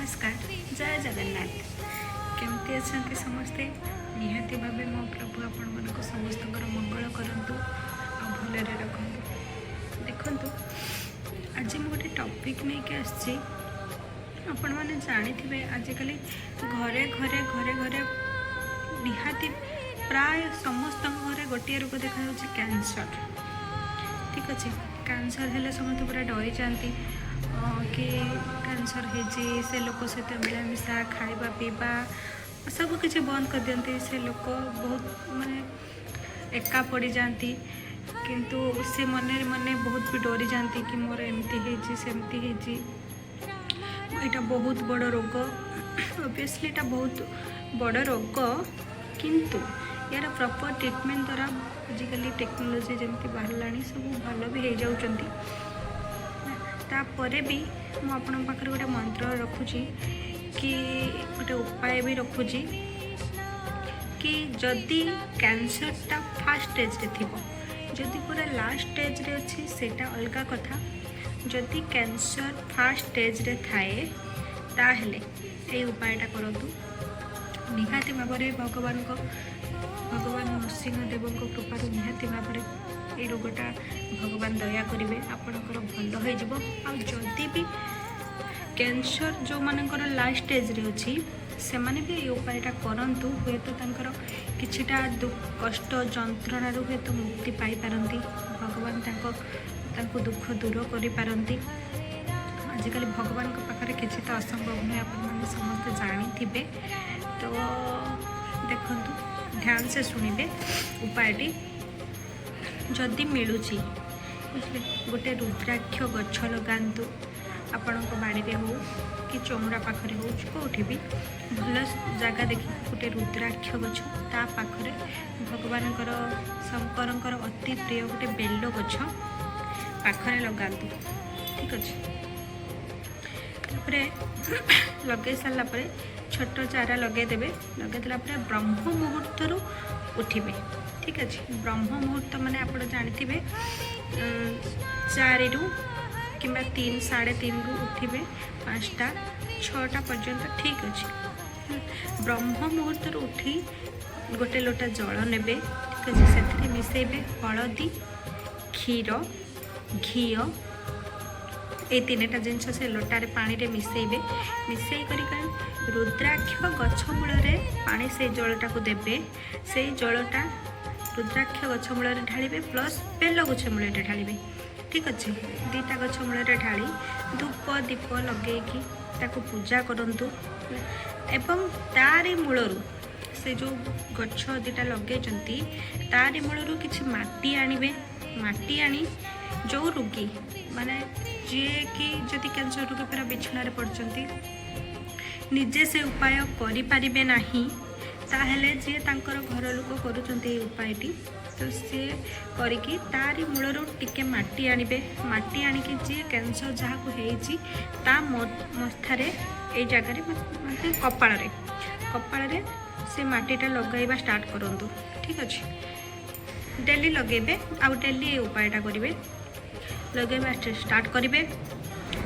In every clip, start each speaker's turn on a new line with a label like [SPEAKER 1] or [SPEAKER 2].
[SPEAKER 1] ନମସ୍କାର, ଜୟ ଜଗନ୍ନାଥ। କେମିତି ଅଛନ୍ତି ସମସ୍ତେ? ନିହାତି ଭାବେ ମୋ ପ୍ରଭୁ ଆପଣମାନଙ୍କୁ ସମସ୍ତଙ୍କର ମଙ୍ଗଳ କରନ୍ତୁ ଆଉ ଭଲରେ ରଖନ୍ତୁ। ଦେଖନ୍ତୁ, ଆଜି ମୁଁ ଗୋଟେ ଟପିକ୍ ନେଇକି ଆସିଛି। ଆପଣମାନେ ଜାଣିଥିବେ, ଆଜିକାଲି ଘରେ ଘରେ ଘରେ ଘରେ ନିହାତି ପ୍ରାୟ ସମସ୍ତଙ୍କ ଘରେ ଗୋଟିଏ ରୋଗ ଦେଖାଯାଉଛି, କ୍ୟାନ୍ସର। ଠିକ୍ ଅଛି। କ୍ୟାନ୍ସର ହେଲେ ସମସ୍ତେ ପୁରା ଡରିଯାଆନ୍ତି କି କ୍ୟାନ୍ସର ହେଇଛି। ସେ ଲୋକ ସହିତ ମିଳାମିଶା, ଖାଇବା ପିଇବା ସବୁ କିଛି ବନ୍ଦ କରିଦିଅନ୍ତି। ସେ ଲୋକ ବହୁତ ମାନେ ଏକା ପଡ଼ିଯାଆନ୍ତି। କିନ୍ତୁ ସେ ମନରେ ମନେ ବହୁତ ବି ଡରିଯାଆନ୍ତି କି ମୋର ଏମିତି ହେଇଛି, ସେମିତି ହେଇଛି, ଏଇଟା ବହୁତ ବଡ଼ ରୋଗ। ଅବଭିୟସଲି ଏଇଟା ବହୁତ ବଡ଼ ରୋଗ, କିନ୍ତୁ ଏହାର ପ୍ରପର୍ ଟ୍ରିଟମେଣ୍ଟ ଦ୍ୱାରା ଆଜିକାଲି ଟେକ୍ନୋଲୋଜି ଯେମିତି ବାହାରିଲାଣି, ସବୁ ଭଲ ବି ହେଇଯାଉଛନ୍ତି। ତାପରେ ବି ମୁଁ ଆପଣଙ୍କ ପାଖରେ ଗୋଟେ ମନ୍ତ୍ର ରଖୁଛି କି ଗୋଟେ ଉପାୟ ବି ରଖୁଛି କି ଯଦି କ୍ୟାନ୍ସରଟା ଫାର୍ଷ୍ଟ ଷ୍ଟେଜ୍ରେ ଥିବ, ଯଦି ପୁରା ଲାଷ୍ଟ ଷ୍ଟେଜ୍ରେ ଅଛି ସେଇଟା ଅଲଗା କଥା, ଯଦି କ୍ୟାନ୍ସର ଫାର୍ଷ୍ଟ ଷ୍ଟେଜ୍ରେ ଥାଏ, ତାହେଲେ ଏଇ ଉପାୟଟା କରନ୍ତୁ। ନିହାତି ଭାବରେ ଭଗବାନ ନୃସିଂହ ଦେବଙ୍କ କୃପାରୁ ନିହାତି ଭାବରେ ଏଇ ରୋଗଟା ଭଗବାନ ଦୟା କରିବେ, ଆପଣଙ୍କର ଭଲ ହେଇଯିବ। ଆଉ ଯଦି ବି କ୍ୟାନ୍ସର ଯେଉଁମାନଙ୍କର ଲାଷ୍ଟ ଷ୍ଟେଜ୍ରେ ଅଛି, ସେମାନେ ବି ଏଇ ଉପାୟଟା କରନ୍ତୁ। ହୁଏତ ତାଙ୍କର କିଛିଟା କଷ୍ଟ ଯନ୍ତ୍ରଣାରୁ ହୁଏତ ମୁକ୍ତି ପାଇପାରନ୍ତି। ଭଗବାନ ତାଙ୍କୁ ଦୁଃଖ ଦୂର କରିପାରନ୍ତି। ଆଜିକାଲି ଭଗବାନଙ୍କ ପାଖରେ କିଛି ତ ଅସମ୍ଭବ ନୁହେଁ, ଆପଣମାନେ ସମସ୍ତେ ଜାଣିଥିବେ। ତ ଦେଖନ୍ତୁ, ध्यान से ଶୁଣିବେ ଉପାୟଟି। ଯଦି ମିଳୁଛି, ବୁଝିଲେ, ଗୋଟେ ରୁଦ୍ରାକ୍ଷ ଗଛ ଲଗାନ୍ତୁ। ଆପଣଙ୍କ ବାଡ଼ିରେ ହେଉ କି ଚଉଁରା ପାଖରେ ହେଉ, କେଉଁଠି ବି ଭଲ ଜାଗା ଦେଖିକି ଗୋଟେ ରୁଦ୍ରାକ୍ଷ ଗଛ, ତା ପାଖରେ ଭଗବାନଙ୍କର, ଶଙ୍କରଙ୍କର ଅତି ପ୍ରିୟ ଗୋଟେ ବେଲ ଗଛ ପାଖରେ ଲଗାନ୍ତୁ। ଠିକ୍ ଅଛି। ତାପରେ ଲଗାଇ ସାରିଲା ପରେ ଛୋଟ ଚାରା ଲଗାଇଦେବେ। ଲଗାଇ ଦେଲା ପରେ ବ୍ରହ୍ମ ମୁହୂର୍ତ୍ତରୁ ଉଠିବେ। ଠିକ୍ ଅଛି। ବ୍ରହ୍ମ ମୁହୂର୍ତ୍ତ ମାନେ ଆପଣ ଜାଣିଥିବେ, 4ରୁ କିମ୍ବା 3, 3:30ରୁ ଉଠିବେ, 5ଟା 6ଟା ପର୍ଯ୍ୟନ୍ତ। ଠିକ୍ ଅଛି। ବ୍ରହ୍ମ ମୁହୂର୍ତ୍ତରୁ ଉଠି ଗୋଟେ ଲୋଟା ଜଳ ନେବେ। ଠିକ୍ ଅଛି। ସେଥିରେ ମିଶାଇବେ ହଳଦୀ, କ୍ଷୀର, ଘିଅ। ଏଇ ତିନିଟା ଜିନିଷ ସେ ଲୋଟାରେ ପାଣିରେ ମିଶାଇବେ। ମିଶାଇ କରି କରି ରୁଦ୍ରାକ୍ଷ ଗଛ ମୂଳରେ ପାଣି, ସେଇ ଜଳଟାକୁ ଦେବେ। ସେଇ ଜଳଟା ରୁଦ୍ରାକ୍ଷ ଗଛ ମୂଳରେ ଢାଳିବେ, ପ୍ଲସ୍ ବେଲ ଗଛ ମୂଳରେ ଢାଳିବେ। ଠିକ୍ ଅଛି। ଦୁଇଟା ଗଛ ମୂଳରେ ଢାଳି ଧୂପ ଦୀପ ଲଗେଇକି ତାକୁ ପୂଜା କରନ୍ତୁ ଏବଂ ତାରି ମୂଳରୁ, ସେ ଯେଉଁ ଗଛ ଦୁଇଟା ଲଗେଇଛନ୍ତି, ତାରି ମୂଳରୁ କିଛି ମାଟି ଆଣିବେ। ମାଟି ଆଣି ଯେଉଁ ରୋଗୀ, ମାନେ ଯିଏକି ଯଦି କ୍ୟାନ୍ସର ରୋଗୀ ପୁରା ବିଛଣାରେ ପଡ଼ିଛନ୍ତି, ନିଜେ ସେ ଉପାୟ କରିପାରିବେ ନାହିଁ, ତାହେଲେ ଯିଏ ତାଙ୍କର ଘର ଲୋକ କରୁଛନ୍ତି ଏଇ ଉପାୟଟି, ତ ସିଏ କରିକି ତାରି ମୂଳରୁ ଟିକେ ମାଟି ଆଣିବେ। ମାଟି ଆଣିକି ଯିଏ କ୍ୟାନ୍ସର ଯାହାକୁ ହେଇଛି, ତା ମଥାରେ, ଏଇ ଜାଗାରେ, ମାନେ କପାଳରେ କପାଳରେ ସେ ମାଟିଟା ଲଗାଇବା ଷ୍ଟାର୍ଟ କରନ୍ତୁ। ଠିକ୍ ଅଛି। ଡେଲି ଲଗାଇବେ ଆଉ ଡେଲି ଏ ଉପାୟଟା କରିବେ। ଲଗାଇବା ଷ୍ଟାର୍ଟ କରିବେ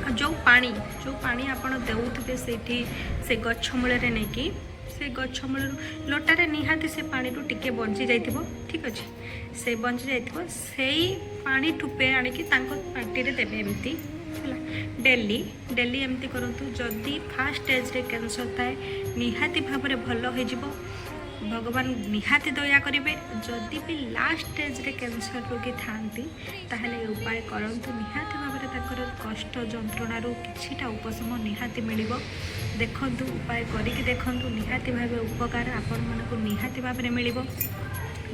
[SPEAKER 1] ଆଉ ଯେଉଁ ପାଣି ଆପଣ ଦେଉଥିବେ ସେଇଠି ସେ ଗଛ ମୂଳରେ ନେଇକି, ସେ ଗଛ ମୂଳରୁ ଲୋଟାରେ ନିହାତି ସେ ପାଣିରୁ ଟିକେ ବଞ୍ଚି ଯାଇଥିବ। ଠିକ୍ ଅଛି। ସେ ବଞ୍ଚି ଯାଇଥିବ, ସେଇ ପାଣି ଠୁପେ ଆଣିକି ତାଙ୍କ ପାଟିରେ ଦେବେ ଏମିତି। ହେଲା। ଡେଲି ଡେଲି ଏମିତି କରନ୍ତୁ। ଯଦି ଫାର୍ଷ୍ଟ ଷ୍ଟେଜ୍ରେ କ୍ୟାନ୍ସର ଥାଏ, ନିହାତି ଭାବରେ ଭଲ ହେଇଯିବ, ଭଗବାନ ନିହାତି ଦୟା କରିବେ। ଯଦି ବି ଲାଷ୍ଟ ଷ୍ଟେଜ୍ରେ କ୍ୟାନ୍ସର ରୋଗୀ ଥାଆନ୍ତି, ତାହେଲେ ଏ ଉପାୟ କରନ୍ତୁ। ନିହାତି ଭାବରେ ତାଙ୍କର କଷ୍ଟ ଯନ୍ତ୍ରଣାରୁ କିଛିଟା ଉପଶମ ନିହାତି ମିଳିବ। ଦେଖନ୍ତୁ, ଉପାୟ କରିକି ଦେଖନ୍ତୁ, ନିହାତି ଭାବେ ଉପକାର ଆପଣମାନଙ୍କୁ ନିହାତି ଭାବରେ ମିଳିବ।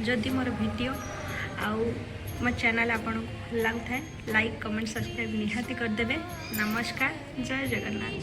[SPEAKER 1] ଯଦି ମୋର ଭିଡ଼ିଓ ଆଉ ମୋ ଚ୍ୟାନେଲ୍ ଆପଣଙ୍କୁ ଭଲ ଲାଗୁଥାଏ, ଲାଇକ୍, କମେଣ୍ଟ, ସବସ୍କ୍ରାଇବ୍ ନିହାତି କରିଦେବେ। ନମସ୍କାର, ଜୟ ଜଗନ୍ନାଥ।